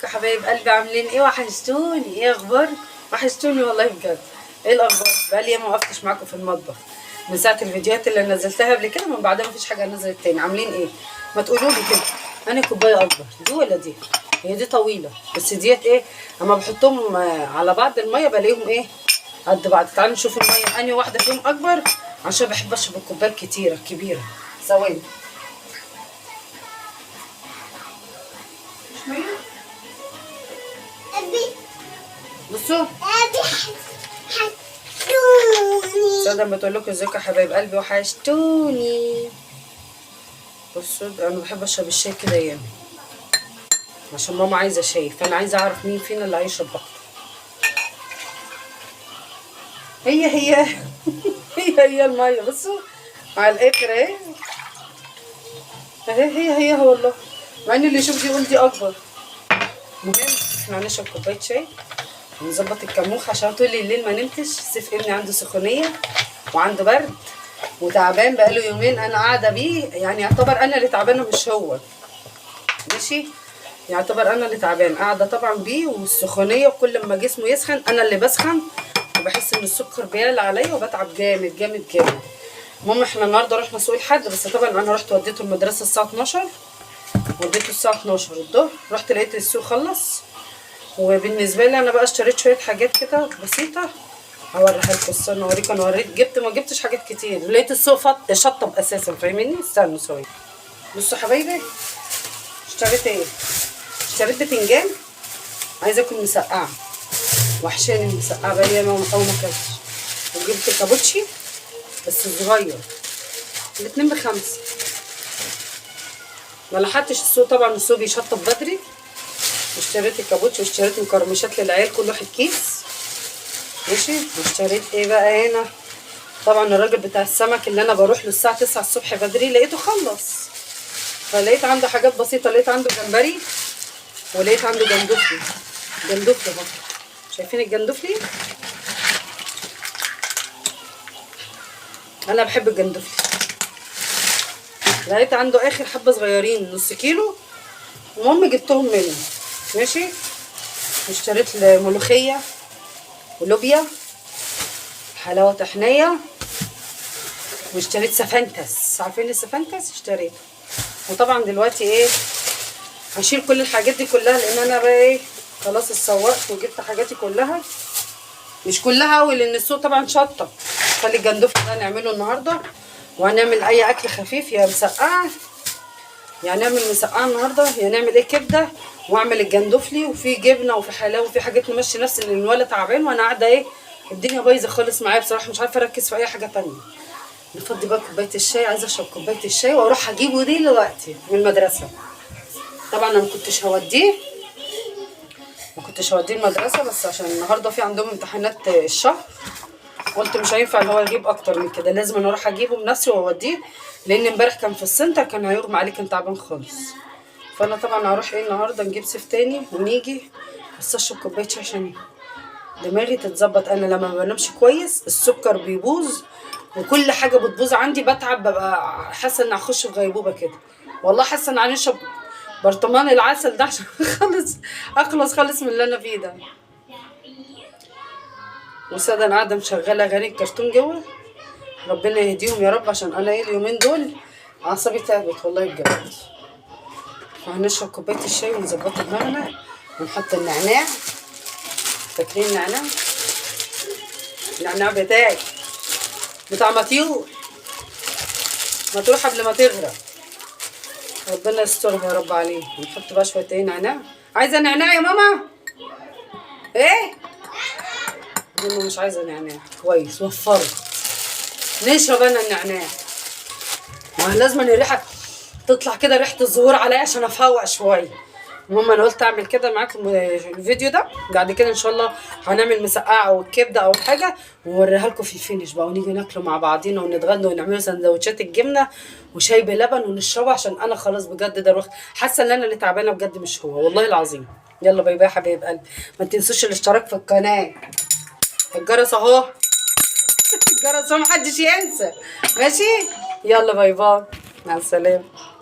حبايب قلبي؟ عاملين ايه؟ وحشتوني. ايه اخباركم؟ وحشتوني والله بجد. ايه الاخبار؟ بقالي ياما ما وقفتش معاكم في المطبخ من ساعة الفيديوهات اللي نزلتها قبل كده، من بعدها مفيش حاجة نزلت تاني. عاملين ايه؟ ما تقولوا لي كده. انا كوباية اكبر دي ولا دي؟ هي دي طويلة بس ديت ايه، اما بحطهم على بعض المية بلاقيهم ايه قد بعض. تعالوا نشوف المية انهي واحدة فيهم اكبر، عشان بحب اشرب الكوبايات كتيرة كبيرة. ثواني، مش مية. أبي. بصوا. أبي حشتوني. سادة لما تقول لكم ازيكم يا حبايب قلبي، وحشتوني. بصوا انا بحب اشرب الشاي كده ياما عشان ماما عايزه شاي، فانا عايزه اعرف مين فينا اللي هيشرب اكتر. هي هي هي هي المية. بصوا على الاخر اهي اهي، هي هي والله، مع ان اللي يشوف دي يقول دي اكبر. المهم احنا هنشرب كوباية شاي ونظبط الكموخ عشان طول الليل ما نمتش. سيف ابني عنده سخونيه وعنده برد وتعبان بقاله يومين، انا قاعدة بيه، يعني يعتبر انا اللي تعبانة مش هو، ماشي؟ يعتبر انا اللي تعبان، قاعدة طبعا بيه والسخونيه، وكل ما جسمه يسخن انا اللي بسخن، وبحس ان السكر بيعلى عليا وبتعب جامد جامد جامد. المهم احنا النهارده رحنا سوق الحد، بس طبعا انا رحت وديته المدرسة الساعة 12، وديته الساعة 12 الظهر، رحت لقيت السوق خلص. وبالنسبة لي انا بقى اشتريت شوية حاجات كده بسيطة هوريها لكم. استنوا اوريكم. انا وريت جبت ما جبتش حاجات كتير، لقيت السوق شطب اساسا، فاهميني؟ استنوا ثواني. بصوا حبايبي اشتريت ايه. اشتريت بتنجان، عايزه اكل مسقعه، وحشاني المسقعه بقالي ياما او ما اكلتش. وجبت كابوتشي بس صغير، الاتنين ب5. ما لحقتش السوق طبعا، السوق بيشطب بدري. واشتريت الكابوتشي واشتريت مقرمشات للعيال كل واحد كيس، ماشي. واشتريت ايه بقى هنا؟ طبعا الراجل بتاع السمك اللي انا بروح له الساعة 9 الصبح بدري لقيته خلص، فلقيت عنده حاجات بسيطة. لقيت عنده جمبري ولقيت عنده جندفلي. جندفلي اهو، شايفين الجندفلي؟ انا بحب الجندفلي. لقيت عنده اخر حبه صغيرين نص كيلو، المهم جبتهم منه، ماشي. واشتريت ملوخية ولوبيا حلاوة طحينيه، واشتريت سفنتس. عارفين السفنتس؟ اشتريته. وطبعا دلوقتي ايه، هشيل كل الحاجات دي كلها لان انا بقى ايه خلاص اتسوقت وجبت حاجاتي كلها، مش كلها قوي لان السوق طبعا شطه. خلي الجندفلي ده نعمله النهارده، وهنعمل اي اكل خفيف، يا مسقعه، يعني نعمل مسقعه النهارده، يا نعمل ايه كبده، واعمل الجندفلي، وفي جبنه وفي حلاوة وفي حاجات نمشي نفسي لان الولد تعبان وانا قاعدة ايه الدنيا بايظة خالص معايا بصراحة، مش عارفه اركز في اي حاجة تانية. نفضي بقى كوباية الشاي، عايزه اشرب كوباية الشاي واروح اجيبه دلوقتي من المدرسة. طبعا انا ما كنتش هوديه المدرسة، بس عشان النهارده في عندهم امتحانات الشهر، قلت مش هينفع ان هو يجيب اكتر من كده، لازم انا اروح اجيبه بنفسي واوديه، لان امبارح كان في السنتر كان هيغمى عليه، كان تعبان خالص. فانا طبعا هروح ايه النهارده نجيب سيف تاني ونيجي، بس اشرب كوباية شاي عشان دماغي تتظبط. انا لما ما بنامش كويس السكر بيبوظ وكل حاجة بتبوظ عندي، بتعب، ببقى حاسه ان هخش في غيبوبة كده والله، حاسه ان هنشرب برطمان العسل ده عشان اخلص خالص من اللي انا فيه ده. وساده انا قاعدة مشغله اغاني الكرتون جوه، ربنا يهديهم يا رب، عشان انا ايه اليومين دول اعصابي تعبت والله بجد. فهنشرب كوباية الشاي ونظبط دماغنا ونحط النعناع. فاكرين النعناع؟ النعناع بتاعي بتاع مطيور، ما تروح قبل ما تغرق. ربنا يسترها يا رب عليه. نحط بقى شوية ايه نعناع. عايزه نعناع يا ماما؟ ايه؟ ماما مش عايزه نعناع. كويس وفرت، نشرب انا النعناع. ما لازم الريحة تطلع كده، ريحه الزهور عليا عشان افوق شوية. المهم انا قلت اعمل كده معاكم الفيديو ده، بعد كده ان شاء الله هنعمل مسقعه او الكبده او حاجة ونوريها لكم في الفينش بقى، ونيجي ناكله مع بعضينا ونتغدى ونعمله سندوتشات الجبنة وشاي بلبن ونشربه، عشان انا خلاص بجد ده الوقت حاسه ان انا اللي تعبانة بجد مش هو والله العظيم. يلا باي باي يا حبايب قلبي، ما تنسوش الاشتراك في القناة، الجرس اهو الجرس اهو محدش ينسى، ماشي؟ يلا باي باي، مع السلامة.